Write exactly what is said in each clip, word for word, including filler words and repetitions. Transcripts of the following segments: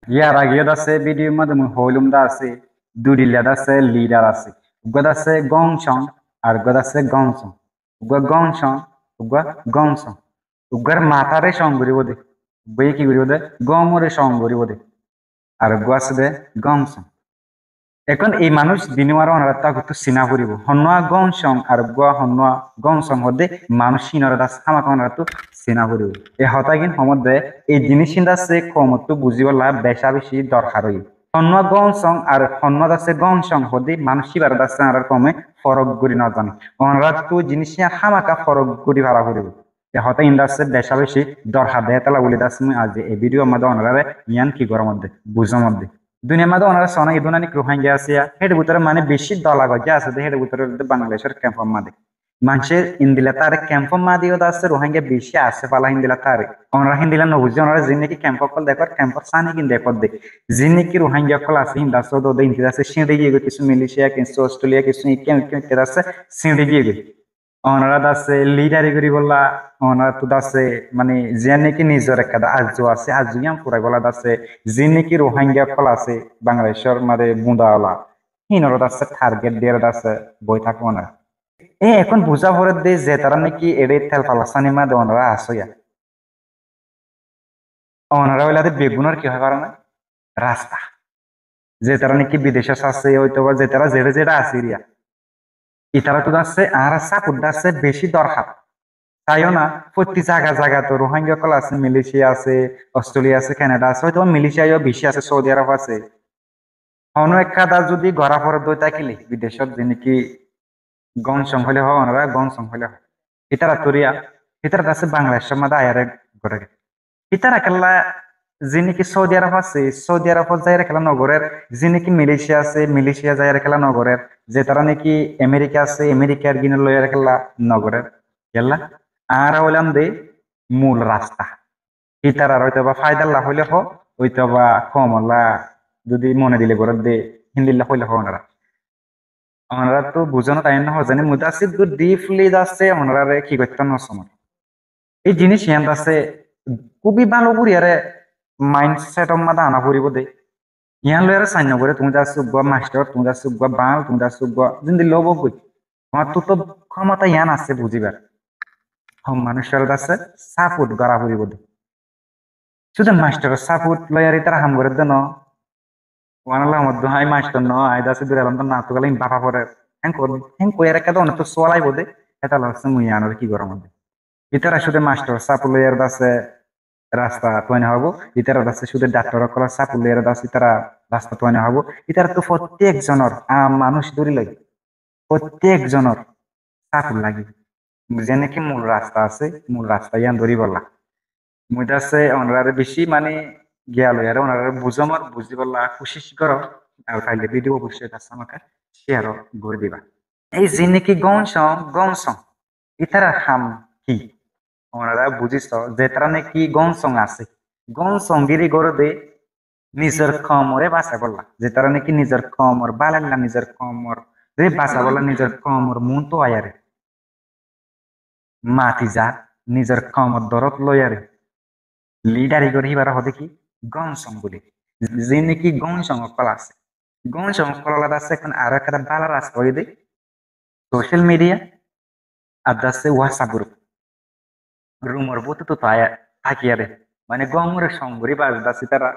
Yar age yó de asé video mazé mui hoilum de asé, dui dilla de asé leader asé. Uggwá de asé Gong Song, ar uggwá de asé Gong Song. Uggwá Gong Song, uggwá Gong Song. Uggwár matare song goribo de. Uggwáye ki goribo de? Gongore song goribo de. Ar uggwá asé de Gong Song. Ehón ei manúic dinwáre onorattu agottu sina foribo. Honnúa Gong Song ar uggwá honnúa Gong Song hoó de manúic hínore de asé hámaka onorattu sina foribo. E hotágin homodde ei jiníc hín de asé koumottú buzíbolla beca beci dorhar óiye. Honnúa Gong Song ar honnúa de asé Gong Song hoó de manúic híbare de asé añárar koume forok gori no zane. Onorattu jiníc híyan hámaka forok gori fara foribo. E hotá iín de asé beca beci dorhar de hétolla buli de asé mui aijja e video mazé onorare iín ki gorómodde, buzómodde. Duniyar mazé onora sóna idún anik Ruháingga asé ya, héçe bútore mane beci dola goijja asé de, héçe bútore de Bangladecor kemfor mazé. Maincé endilla tare kemfor mazé yó de asé Ruháingga beci asé fala endilla tare. Onora héndilla no buzí, onora ziín niki kemf ókkol dekór, kemfor sanigin dekór de. Ziín niki Ruháingga ókkol asé hín de asé de, de inti de asé siñçi giyé goi, kissú Malaysia, kissú Australia, kissú ikká ikká ikká de asé siñçi giyé goi. Onora de asé lidari goribolla, onorattu de asé, mane, ziyan niki nizor ekka de arzu asé, arzu yián furaibolla de asé, ziyan niki Ruháingga ókkol asé, Bangladecor mazé bunda ola, hínore de asé target diyóre de asé boi táke onora. E ehón buzá foré de ze tará niki eçé telfala sani mazé onora asó ya. Onora óila de beggúnor ki hoi fare na? Rasta. Ze tará niki bidecot asé, óitoba ze tará zeçé zeçé asé eriya. Itarattu de asé, añárar support de asé beci dorhar. Saiyó na, fottí zaga zagat Ruháingga ókkol asé, Malaysia asé, Australia asé, Canada asé, óitoba Malaysia yó beci asé, Saudi Arab asé. Honó ekká de zodi gora foré dói tákile, bidecot ziín niki Gong Song hoilé hoó, onora Gong Song hoilé hoó. Ítara turiya, ítara de asé Bangladecor mazé aiyóre gorér. Ítara kiyólla ziín niki Saudi Arab asé, Saudi Arabot zaiyóre kiyólla no gorér, ziín niki Malaysia asé, Malaysia zaiyóre kiyólla no gorér, ze tará niki America asé, Americar gín loiyóre kiyólla no gorér. Kiyólla? Añára óilam de mul rasta. Ítarar óitoba faidalla hoilé hoó, óitoba koumolla zodi mone dile gorér de, héndilla hoilé hoó onora. Onorattu buzonot aiyé né no hozani, mui de asé eddur deeply de asé onorare ki goittó no somor. Ei jiníc yián de asé kúbi bála gorí aré mindset or mazé ana foribó de. Yián loi aré sain no goré, tuñí de asé uggwá mastor, tuñí de asé uggwá bal, tuñí de asé uggwá zindi lobo goi. Tuáñrttu to kómota yián asé buzíbar. Hom manúic ore de asé support gora foribó de. Cúde mastor or support loi aré ítara ham goré de no. Wanalla hamot dó, añí mastor no, añí de asé duri alam dó na, tuáñlla in báfa forer. Héen koi, héen koi aré ekká de onottu sual aibó de, hétolla de asé mui yiánore ki gorómodde. Ítara cúde mastor or support loi aré de asé rasta tuáñi no faro, ítara de asé cúde daktor ókkol or support loi aré de asé ítara rasta tuáñi no faro, ítara to fottí ekzonor, aam manúic dóri loi, fottí ekzonor support lage. Zene ki mul rasta asé, mul rasta yián dóribolla. Mui de asé onorare beci mane giyan loi aré onorare buzomor, buzíbolla kucíc goró, ar faille video oboicco de asé amaka share o gorí diba. Ei ziín niki Gong Song, Gong Song, ítarar ham ki? Onora buzí so, ze tará niki Gong Song asé, Gong Song giri goré de nizor koumore basaibólla, ze tará niki nizor koumor bálailla, nizor koumore basaibólla, nizor koumor muúntu aiyóre mati za, nizor koumor dorot loi aré lidari goré, híbare hoó de ki Gong Song buli. Ziín niki Gong Song ókkol asé. Gong Song ókkol ola de asé ehón aró ekká de bála rasta óiye de social media ar de asé WhatsApp group. Rumor bútottu táki aré. Mane gongore song gorí bas de asé ítara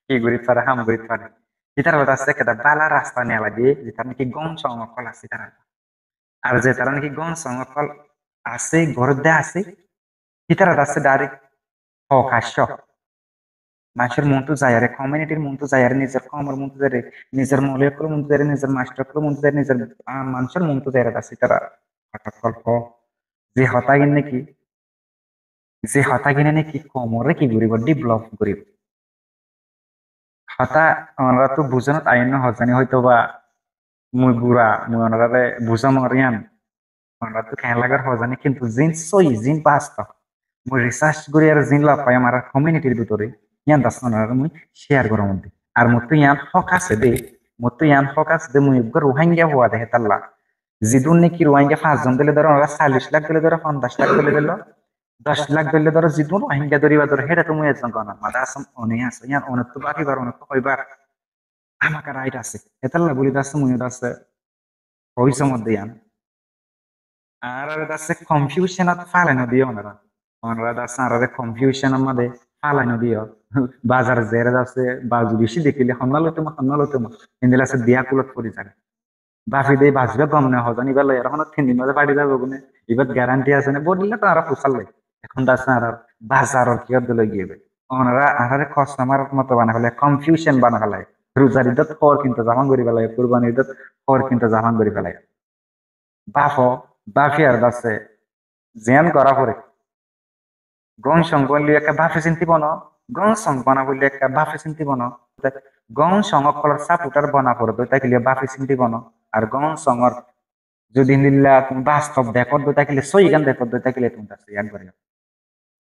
ki gorí fare, ham gorí fare. Ítara de asé ekká de bála rasta nela diye, ze tará niki Gong Song ókkol asé ítara. Ar ze tará niki Gong Song ókkol asé, goródde asé, ítara de asé direct hokaccó. Manúcor muúntu zaiyóre, community r muúntu zaiyóre, nizor koumor muúntu zaiyóre, nizor moloi ókkol or muúntu zaiyóre, nizor mastor ókkol or muúntu zaiyóre, nizor, ah, manúcor muúntu zaiyóre de asé ítara hotá ókkol hoó. Ze hotágin niki, ze hotágine niki koumore ki goríbo, develop goríbo. Hotá onorattu buzonot aiyé né no hozani, hoitoba mui bura, mui onorare buzomor yián onorattu keén lager hozani, kintu ziín sóiyi, ziín bastob, mui research gorí ar ziín loi faiyum añárar community r bútore, yián de asé onorare mui share gorómodde. Ar mottú yián hók asé de, mottú yián hók asé de, mui uggwá Ruáingga fua de hétalla. Zedún niki Ruáingga fañszon dóile dóro, onora sallic lak dóile dóro, fonzaic lak dóile dóro, doc lak dóille dóro, zidún Rohingya dóriba dóro, héçe to mui ezzon gonor maze asé, one asé, yián onottú báfibar, onottú hoibar hámaka right asé. Hétolla buli de asé, mui de asé, hoói somot de yián. Añáráre de asé confusion ot félai no diyo onora. Onora de asé añáráre confusion or maze félai no diyo. Bazar zere de asé, bazu beci dekile, honna loitom, honna loitom. Endilla asé diya kulot fori zage. Báfi de baziba gom no hozan, iba loi ar hono tin din maze fari zaibo gune. Ibat guarantee asé né? Bodilla to añára fusar loi. Ehón de asé añárar bazaror kiyót de loi giyé goi. Onora añáráre customer moto banai félai, confusion banai félai. Ruzar idot hor kintu zaban gori félai, Kurban idot hor kintu zaban gori félai. Báfo, báfi ar de asé, ziyan gora fore. Gom song bana foille ekka báfi sinti bano, gom song bana foille ekka báfi sinti bano. Gom song okkolor supporter bana fore de tákile báfi sinti bano. Ar gom songor zodi endilla tumi bastob dekó de tákile, sóigan dekó de tákile tumi de asé yián gori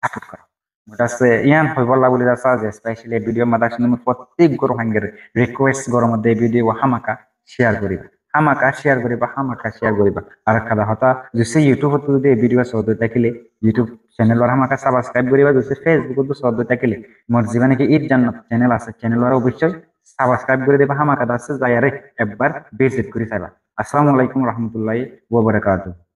support goro. Mui de asé yián hoibolla buli de asé, specially e video maze asé, mui fottek Rohingyare request gorom de e video hámaka share goriba. Hámaka share goriba, hámaka share goriba. Ar ekka hotá, zodi YouTube ot zodi e video só de tákile, YouTube channel ore hámaka subscribe goriba, zodi Facebook ot só de tákile, mor ziba niki Eid Jannat channel asé, channel ore oboicce subscribe gori diba, hámaka de asé zaiyore ekbar visit gori saiba. Assalamu alaikum warahmatullahi wabarakatuh.